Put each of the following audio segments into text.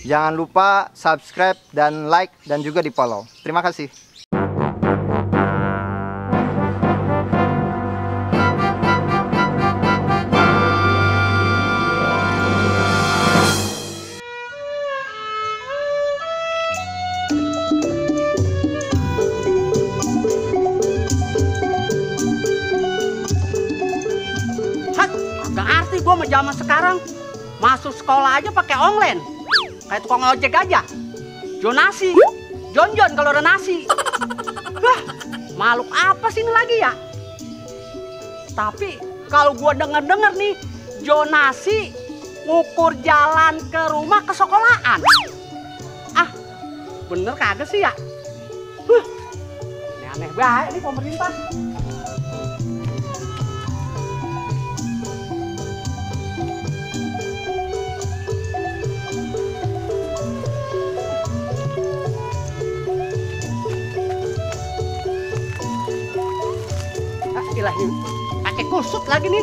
Jangan lupa subscribe dan like dan juga di follow. Terima kasih. Gak arti gue sama zaman sekarang masuk sekolah aja pakai online. Kayak tukang ojek aja. Jonasi, Jon kalau ada nasi. Wah, makhluk apa sih ini lagi ya? Tapi kalau gue denger nih, Jonasi ngukur jalan ke rumah ke sekolahan. Ah, bener kagak sih ya? Ini aneh banget nih pemerintah. Ilahi, pakai kusut lagi nih.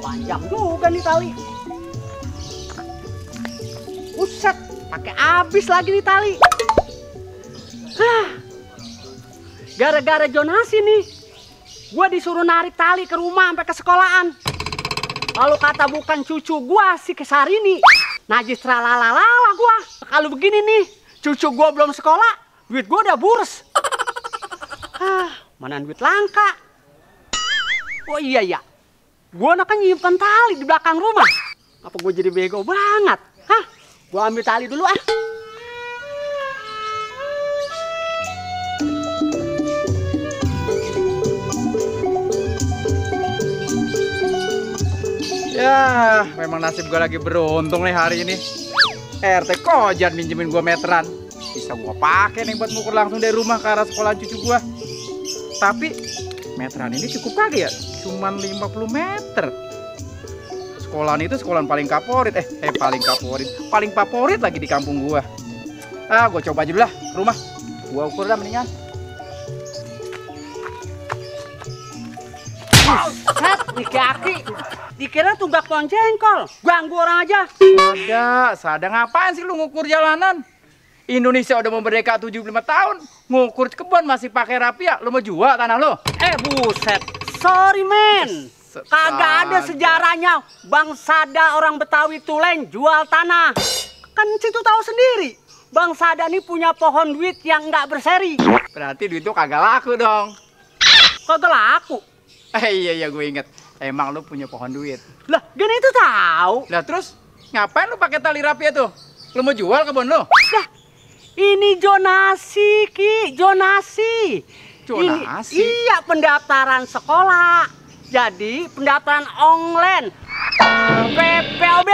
Panjang juga nih tali. Buset, pakai habis lagi nih tali. Gara-gara Jonasi nih, gua disuruh narik tali ke rumah sampai ke sekolahan. Lalu kata bukan cucu gua si Kesarini. Najis tralalala gua. Kalau begini nih, cucu gua belum sekolah, duit gua udah burs. Mana duit langka? Oh iya ya, gua kan nyimpen tali di belakang rumah. Apa gua jadi bego banget? Gua ambil tali dulu ah. Ya, memang nasib gue lagi beruntung nih hari ini. RT Kojan minjemin gue meteran. Bisa gue pakai nih buat ngukur langsung dari rumah ke arah sekolah cucu gue. Tapi meteran ini cukup kagak ya? Cuman 50 meter. Sekolahan itu sekolahan paling favorit. Paling favorit lagi di kampung gue. Gue coba aja dulu lah ke rumah. Gue ukur dah mendingan. Nih kaki. Dikira tumbak pohon jengkol, ganggu orang aja. Sada ngapain sih lu ngukur jalanan? Indonesia udah mau merdeka 75 tahun, ngukur kebun masih pakai rapia, lu mau jual tanah lu? Buset, sorry men, kagak ada sejarahnya Bang Sada orang Betawi Tulen jual tanah. Kan situ tahu sendiri, Bang Sada nih punya pohon duit yang nggak berseri. Berarti duit itu kagak laku dong. Kagak laku? Iya gue inget. Emang lu punya pohon duit? Lah, gini itu tahu. Lah terus ngapain lu pakai tali rapia tuh? Lu mau jual kebun lu? Lah, ini Jonasi, Ki, Jonasi. Jonasi? Iya, pendaftaran sekolah. Jadi pendaftaran online. PPOB.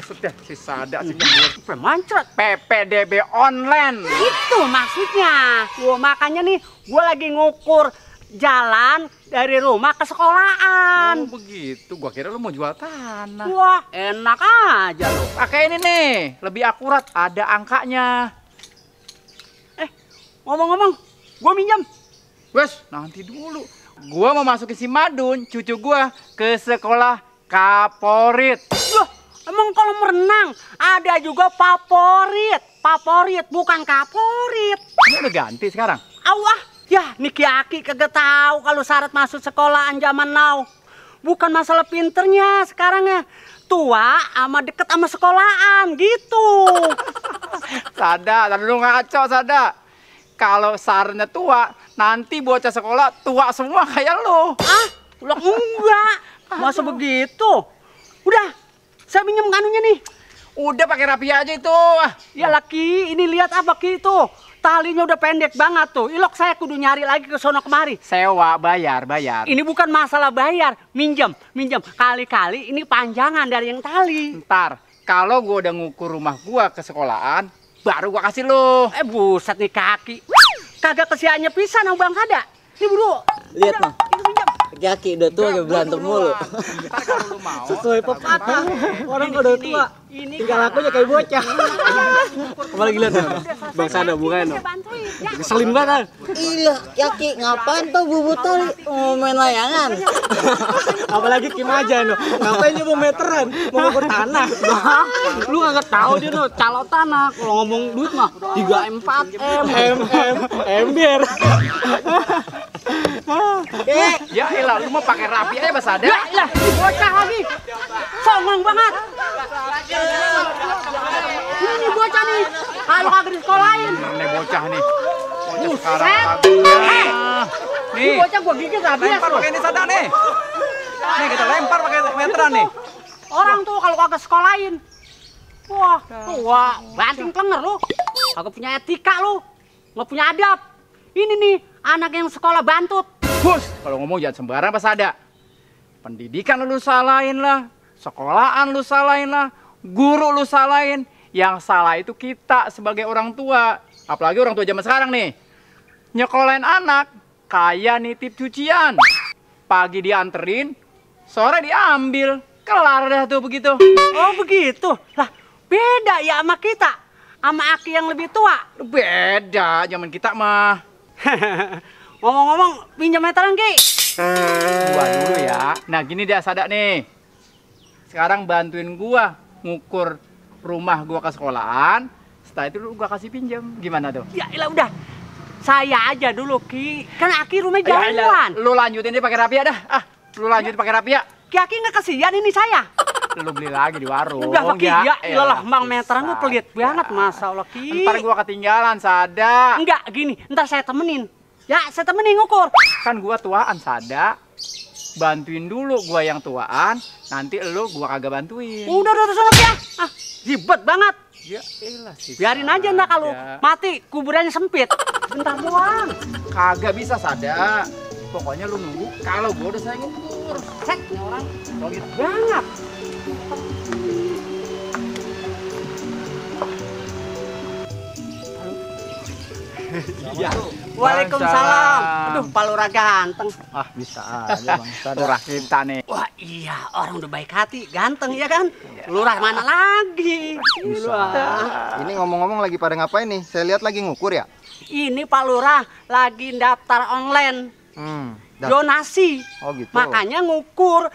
Sudah si Sada sih mancret. PPDB online. Itu maksudnya. Makanya nih, gue lagi ngukur jalan dari rumah ke sekolahan. Oh begitu, gua kira lu mau jual tanah. Wah, enak aja lu. Pakai ini nih, lebih akurat, ada angkanya. Ngomong-ngomong, gua minjem. Wes, nanti dulu. Gua mau masukin si Madun, cucu gua, ke sekolah favorit. Loh, emang kalau merenang ada juga favorit. Favorit, bukan kaporit. Ini udah ganti sekarang? Awah. Ya, Niki Aki kagak tahu kalau syarat masuk sekolahan zaman now. Bukan masalah pinternya sekarang ya. Tua sama deket sama sekolahan gitu. Sada, lu ngaco Sada. Kalau syaratnya tua, nanti bocah sekolah tua semua kayak lu. Lo enggak. Masa begitu? Udah, saya minjem kanunya nih. Udah pakai rapia aja itu. Ya laki, ini lihat apa Ki itu? Talinya udah pendek banget tuh. Ilok saya kudu nyari lagi ke sono kemari. Sewa, bayar. Ini bukan masalah bayar, minjem. Kali-kali ini panjangan dari yang tali. Ntar, kalau gua udah ngukur rumah gua ke sekolahan, baru gua kasih lo. Buset nih kaki. Kagak kesiannya pisan sama Bang Sada. Ini buru. Lihat, Mang. Itu minjem. Aki udah tua kayak berantem mulu. Ntar kalau lu mau. Sesuai pepatah. Orang udah tua. Tinggal akunya kayak bocah. Apalagi lihat Bang Sada bukan. Keselin banget. Iya, Yaki ngapain tuh bubu tali mau main layangan? Apalagi Kim aja no. Ngapain nyoba meteran? Mau ngukur tanah. Lu kagak tahu dia no, calo tanah. Kalau ngomong duit mah 3M 4M. Ember. Ya elah, lu mau pakai rapi aja Mas Sada. Ya ilah, bocah lagi. Songong banget. Ini bocah nih. Kalau kagak disekolahin. Nih bocah nih. Bocah Buset. sekarang kagak. Ini Nih, bocah gua gigit habis lempar loh. pakai ini Sada nih. Nih kita lempar pakai meteran nih. Orang tuh kalau kagak sekolahin. Wah, banting klenger lu. Kagak punya etika lu. Nggak punya adab. Ini nih anak yang sekolah bantut. Bus, kalau ngomong jangan sembarang Mas Sada. Pendidikan lu salahin lah, sekolahan lu salahin lah, guru lu salahin. Yang salah itu kita sebagai orang tua. Apalagi orang tua zaman sekarang nih. Nyekolahin anak kayak nitip cucian. Pagi dianterin, sore diambil. Kelar dah tuh begitu. Oh begitu. Lah beda ya sama kita. Sama Aki yang lebih tua. Beda zaman kita mah. Ngomong-ngomong pinjam meteran Ki. Gua dulu ya. Nah gini dia Sada nih. Sekarang bantuin gua ngukur rumah gua ke sekolahan. Setelah itu gua kasih pinjam. Gimana tuh? Ya ilah udah. Saya aja dulu Ki. Kan Aki rumahnya Ya, jauhan. lu lanjutin deh pakai rapia dah. Lu lanjutin pakai rapia. Ki Aki nggak kasihan ini saya. Lu beli lagi di warung. Udah Ki. Ya iyalah Bang bisa. meteran lu pelit banget masa Allah Ki. Ntar gua ketinggalan Sada. Enggak gini. Ntar saya temenin. Ya saya temenin ngukur. Kan gua tuaan Sada. Bantuin dulu gua yang tuaan. Nanti lu gua kagak bantuin. Udah sana Ki ya. Ah ribet banget. Ya elah sih. Biarin aja ndak kalau mati kuburannya sempit. Bentar doang. Kagak bisa Sada. Pokoknya lu nunggu kalau gua udah saya ngukur. Set ini orang pelit banget. Iya. Waalaikumsalam. Aduh, Pak Lurah ganteng. Ah, bisa aja Bang Sada. Lurah kita nih. Wah iya, orang udah baik hati, ganteng ya kan? Lurah mana lagi? Lurah. Ini ngomong-ngomong lagi pada ngapain nih? Saya lihat lagi ngukur ya? Ini Pak Lurah lagi daftar online donasi. Oh gitu. Makanya ngukur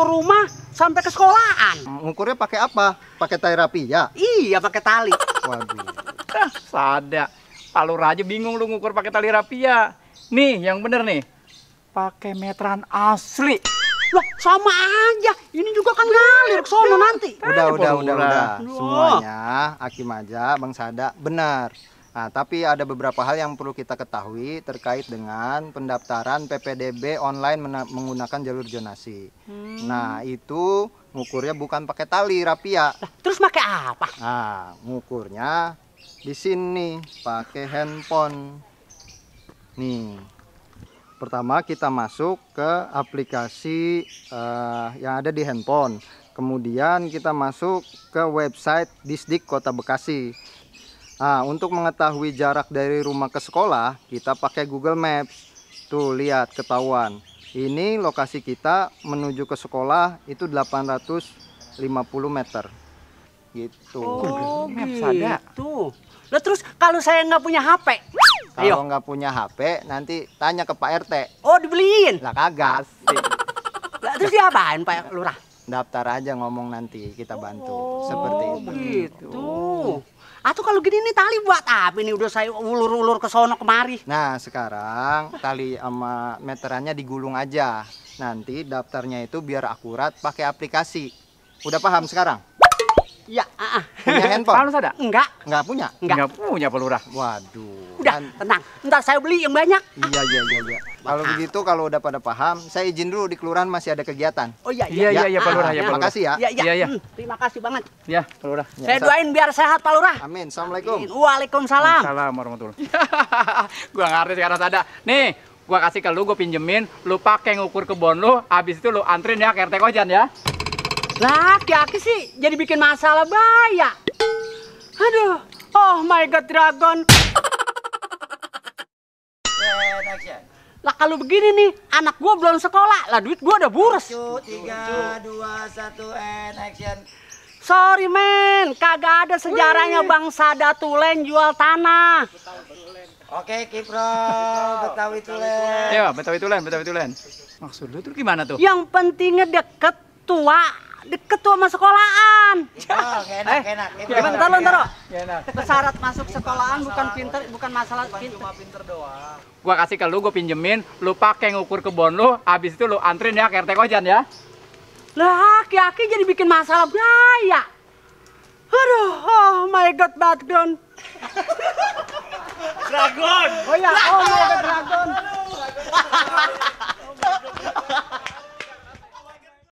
rumah sampai ke sekolahan. Ngukurnya pakai apa? Pakai tali rapi ya? Iya, pakai tali. Waduh. Sada. Pak Lurah aja bingung lu ngukur pakai tali rapia. Nih, yang bener nih. Pakai meteran asli. Loh, sama aja. Ini juga kan ngalir ke sono nanti. Udah. Loh. Semuanya Hakim aja, Bang Sada, benar. Nah, tapi ada beberapa hal yang perlu kita ketahui terkait dengan pendaftaran PPDB online menggunakan jalur zonasi. Nah, itu ngukurnya bukan pakai tali rapia. Lah, terus pakai apa? Nah, ngukurnya di sini pakai handphone. Nih. Pertama kita masuk ke aplikasi yang ada di handphone. Kemudian kita masuk ke website Disdik Kota Bekasi. Nah, untuk mengetahui jarak dari rumah ke sekolah, kita pakai Google Maps. Tuh, lihat ketahuan. Ini lokasi kita menuju ke sekolah itu 850 meter. Gitu. Oh, Maps ada. gitu. Lah terus kalau saya nggak punya HP? Kalau nggak punya HP, nanti tanya ke Pak RT. Oh, dibeliin. Lah kagak. Lah terus diapain Pak Lurah? Daftar aja ngomong nanti kita bantu. Seperti itu. Gitu. Atau kalau gini nih tali buat apa nih? Udah saya ulur-ulur ke sono kemari. Nah, sekarang tali sama meterannya digulung aja. Nanti daftarnya itu biar akurat pakai aplikasi. Udah paham sekarang? Ya, Punya handphone? Pak Sada? Enggak. Nggak punya? Nggak punya Pak Lurah. Waduh. Udah, tenang. Ntar saya beli yang banyak. Iya. Kalau begitu, kalau udah pada paham, saya izin dulu di kelurahan masih ada kegiatan. Oh iya, Iya Pak Lurah, ya Pak Lurah. Makasih ya. Iya. Terima kasih banget. Ya, Pak Lurah. Saya doain biar sehat Pak Lurah. Amin. Assalamualaikum. Waalaikumsalam. Assalamualaikum warahmatullahi. Gua ngerti sekarang Sada. Nih, gua kasih ke lu, gua pinjemin, lu pakai ngukur kebon lu, habis itu lu antrin ya ke RT Kojan ya. Lah, Ki sih jadi bikin masalah bahaya. Aduh, oh my god Dragon. Lah kalau begini nih, anak gua belum sekolah, lah duit gua udah bures. 3, 2, 1, and action. Sorry men, kagak ada sejarahnya Bang Sadatulen jual tanah. Oke, Kipro, Betawi Tulen. Ya, Betawi Tulen. Maksud lu tuh gimana tuh? Yang pentingnya deket sama sekolahan. Oh, enak. Gimana ntar lo? Enak. Syarat masuk sekolahan bukan pinter, bukan masalah pinter. Gua kasih ke lu, gua pinjemin, lu pakai ngukur kebun lu, habis itu lu antrin ya ke RT Kojan ya. Lah, aki-aki jadi bikin masalah biaya. Aduh, oh my god, background. Dragon. Oh ya, oh my god, dragon.